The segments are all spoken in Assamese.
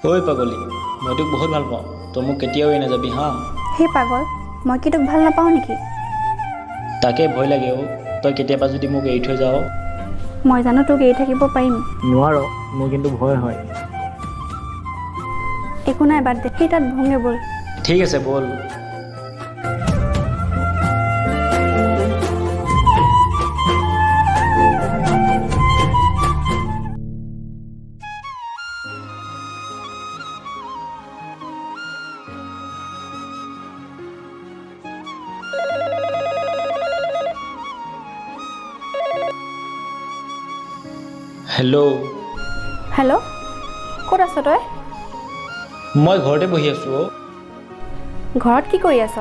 ঐ পাগলী, মই তোক বহুত ভাল পাওঁ, তই মোক কেতিয়াও এৰি নাযাবি হা। সেই পাগল, মই কি তোক ভাল নাপাওঁ নেকি? তাকে ভয় লাগে অ', তই কেতিয়াবা যদি মোক এৰি থৈ যাৱ। মই জানো তোক এৰি থাকিব পাৰিম? নোৱাৰ, মোৰ কিন্তু ভয় হয়। একো নাই, বাদ দে, সেই তাত বহোঁগৈ ব'ল। ঠিক আছে ব'ল। হেল্ল'। হেল্ল', ক'ত আছ তই? মই ঘৰতে বহি আছোঁ অ'। ঘৰত কি কৰি আছ?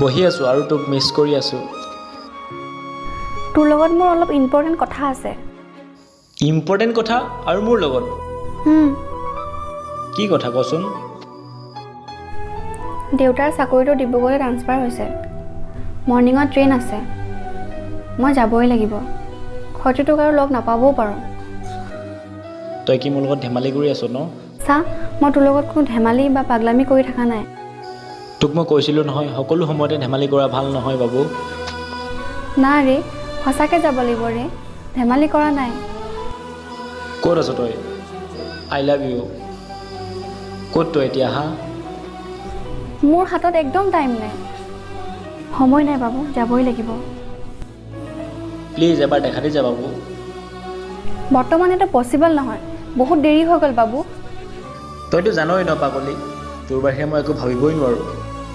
বহি আছোঁ আৰু তোক মিছ কৰি আছোঁ। তোৰ লগত মোৰ অলপ ইম্পৰ্টেণ্ট কথা আছে। ইম্পৰ্টেণ্ট কথা আৰু মোৰ লগত? কি কথা কচোন? দেউতাৰ চাকৰিটো ডিব্ৰুগড়লৈ ট্ৰান্সফাৰ হৈছে, মৰ্ণিঙত ট্ৰেইন আছে, মই যাবই লাগিব। হয়তো তোক আৰু লগ নাপাবও পাৰোঁ। তই কি মোৰ লগত ধেমালি কৰি আছ ন? চা, মই তোৰ লগত কোনো ধেমালি বা পাগলামি কৰি থকা নাই। তোক মই কৈছিলোঁ নহয়, সকলো সময়তে ধেমালি কৰা ভাল নহয় বাবু। না ৰে, সঁচাকৈ যাব লাগিব ৰে, ধেমালি কৰা নাই। ক'ত আছ তই? I love you. ক'ত তই এতিয়া? হা, মোৰ হাতত একদম টাইম নাই, সময় নাই বাবু, যাবই লাগিব। প্লিজ এবাৰ দেখা দি যা বাবু। বৰ্তমান এইটো পচিবল নহয়, বহুত দেৰি হৈ গ'ল বাবু। তইতো জানই ন পাগলী, তোৰ বাহিৰে মই একো ভাবিবই নোৱাৰোঁ।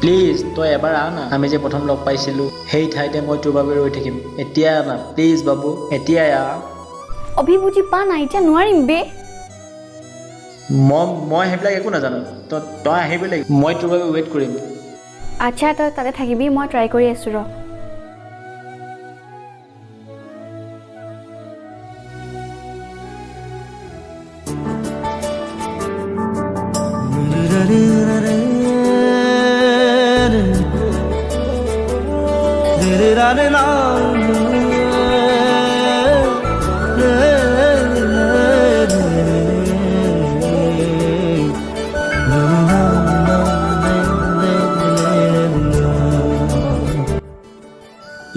প্লিজ তই এবাৰ আহ না, আমি যে প্ৰথম লগ পাইছিলোঁ সেই ঠাইতে মই তোৰ বাবে ৰৈ থাকিম। এতিয়া আহ না প্লিজ বাবু, এতিয়াই আহ। অভি বুজি পা না, এতিয়া নোৱাৰিম বে। মই সেইবিলাক একো নাজানো, তই আহিবই লাগিব, মই তোৰ বাবে ৱেইট কৰিম। আচ্ছা, তই তাতে থাকিবি, মই ট্ৰাই কৰি আছোঁ ৰ।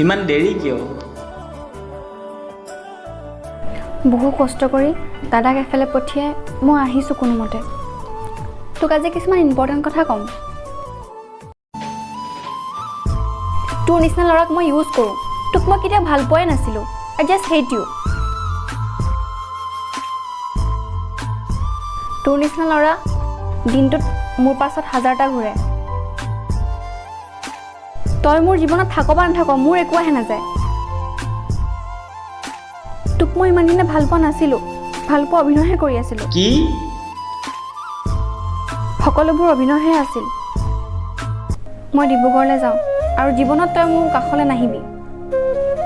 ইমান দেৰি কিয়? বহু কষ্ট কৰি দাদাক এফালে পঠিয়াই মই আহিছোঁ কোনোমতে। তোক আজি কিছুমান ইম্পৰ্টেণ্ট কথা ক'ম। তোৰ নিচিনা ল'ৰাক মই ইউজ কৰোঁ, তোক মই কেতিয়াও ভাল পোৱাই নাছিলোঁ। I just hate you. তোৰ নিচিনা ল'ৰা দিনটোত মোৰ পাছত হাজাৰটা ঘূৰে। তই মোৰ জীৱনত থাক বা নাথাক মোৰ একো আহে নাযায়। তোক মই ইমান দিনে ভাল পোৱা নাছিলোঁ, ভাল পোৱা অভিনয়হে কৰি আছিলোঁ। কি? সকলোবোৰ অভিনয়হে আছিল। মই ডিব্ৰুগড়লৈ যাওঁ আৰু জীৱনত তই মোৰ কাষলৈ নাহিবি।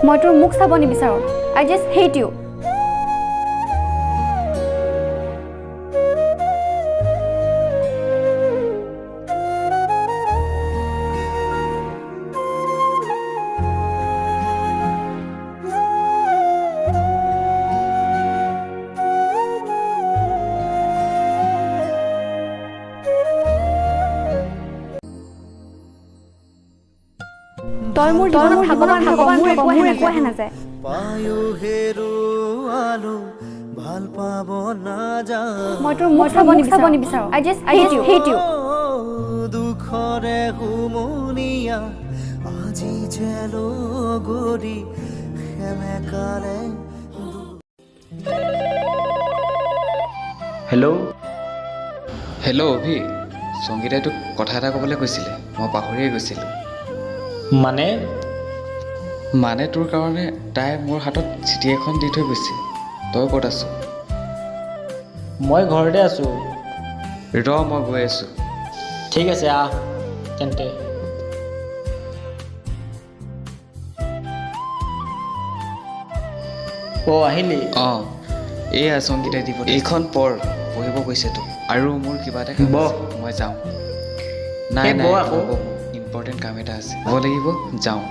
মই তোৰ মুখ চাব নিবিচাৰোঁ। I just hate you. তই মোৰ জীৱনত থাক বা নাথাক মোৰ একো আহে নাযায়। মই তোৰ মুখ চাব নিবিচাৰোঁ। I just hate you. দুখৰে হুমুনিয়া আজি জেলগৰি সেমেকাৰে। হেল্ল'। হেল্ল' অভি, সংগীতাই তোক কথা এটা ক'বলৈ কৈছিলে, মই পাহৰিয়ে গৈছিলোঁ। মানে? মানে তোৰ কাৰণে তাই মোৰ হাতত চিঠি এখন দি থৈ গৈছে। তই ক'ত আছ? মই ঘৰতে আছোঁ। ৰ, মই গৈ আছোঁ। ঠিক আছে, আহ তেন্তে। অ' আহিলি? অঁ, এইয়া সংগীতাই দিব, এইখন পঢ়, পঢ়িব কৈছে তোক। আৰু মোৰ কিবা এটা কাম বহ। আছে, মই যাওঁ। নাই এই নাই, বহ আকৌ। ইম্পৰ্টেণ্ট কাম এটা আছে, হ'ব লাগিব, যাওঁ।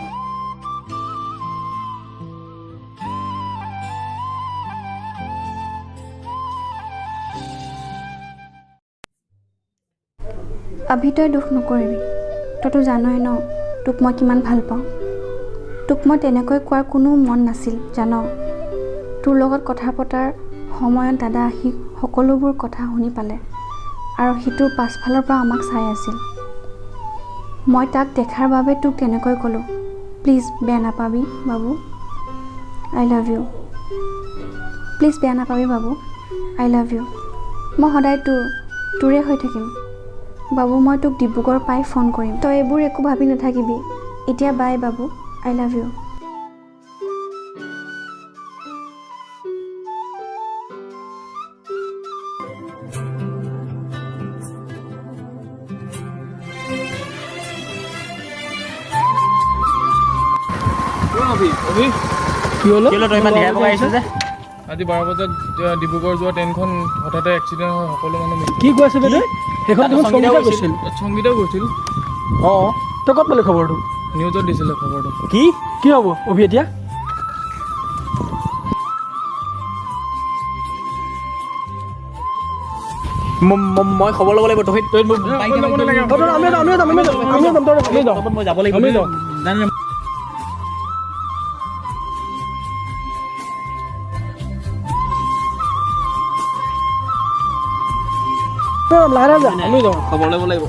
অভি, তই দুখ নকৰিবি। তইতো জানই ন তোক মই কিমান ভাল পাওঁ। তোক মই তেনেকৈ কোৱাৰ কোনো মন নাছিল জান। তোৰ লগত কথা পতাৰ সময়ত দাদা আহি সকলোবোৰ কথা শুনি পালে আৰু সি তোৰ পাছফালৰ পৰা আমাক চাই আছিল। মই তাক দেখাৰ বাবে তোক তেনেকৈ ক'লোঁ। প্লিজ বেয়া নাপাবি বাবু, I love you. Please বেয়া নাপাবি বাবু, I love you. মই সদায় তোৰে হৈ থাকিম বাবু। মই তোক ডিব্ৰুগড় পাই ফোন কৰিম, তই এইবোৰ একো ভাবি নাথাকিবি। এতিয়া বাই বাবু, I love you. কি হ'ল? তই ইমান ঢেৰ পকাই আহিছ যে? আজি 12 বজাত ডিব্ৰুগড় যোৱা ট্ৰেইনখন হঠাতে এক্সিডেণ্ট হয়, সকলো মানুহ। কি কৈ আছ বে তই? সেইখন দেখোন সংগীতা গৈছিল। সংগীতা গৈছিল। অঁ, তই ক'ত পালি খবৰটো? নিউজত দিছিলে খবৰটো। কি কি হ'ব অভি এতিয়া? মই খবৰ ল'ব লাগিব। তই মই যাব লাগিব। লাহে লাহে যা, আমি যাওঁ। খবৰ ল'ব লাগিব,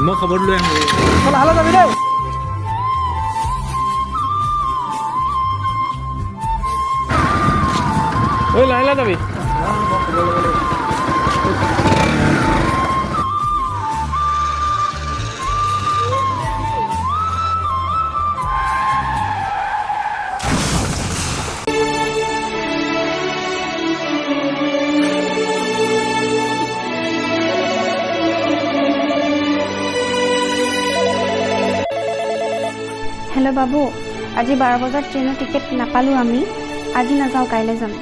মই খবৰ লৈ আহোঁ। লাহে লাহে যাবি দেই। ঐ, লাহে লাহে যাবি। হেল্ল' বাবু, আজি 12 বজাত ট্ৰেইনৰ টিকেট নাপালোঁ আমি। আজি নাযাওঁ, কাইলৈ যাম।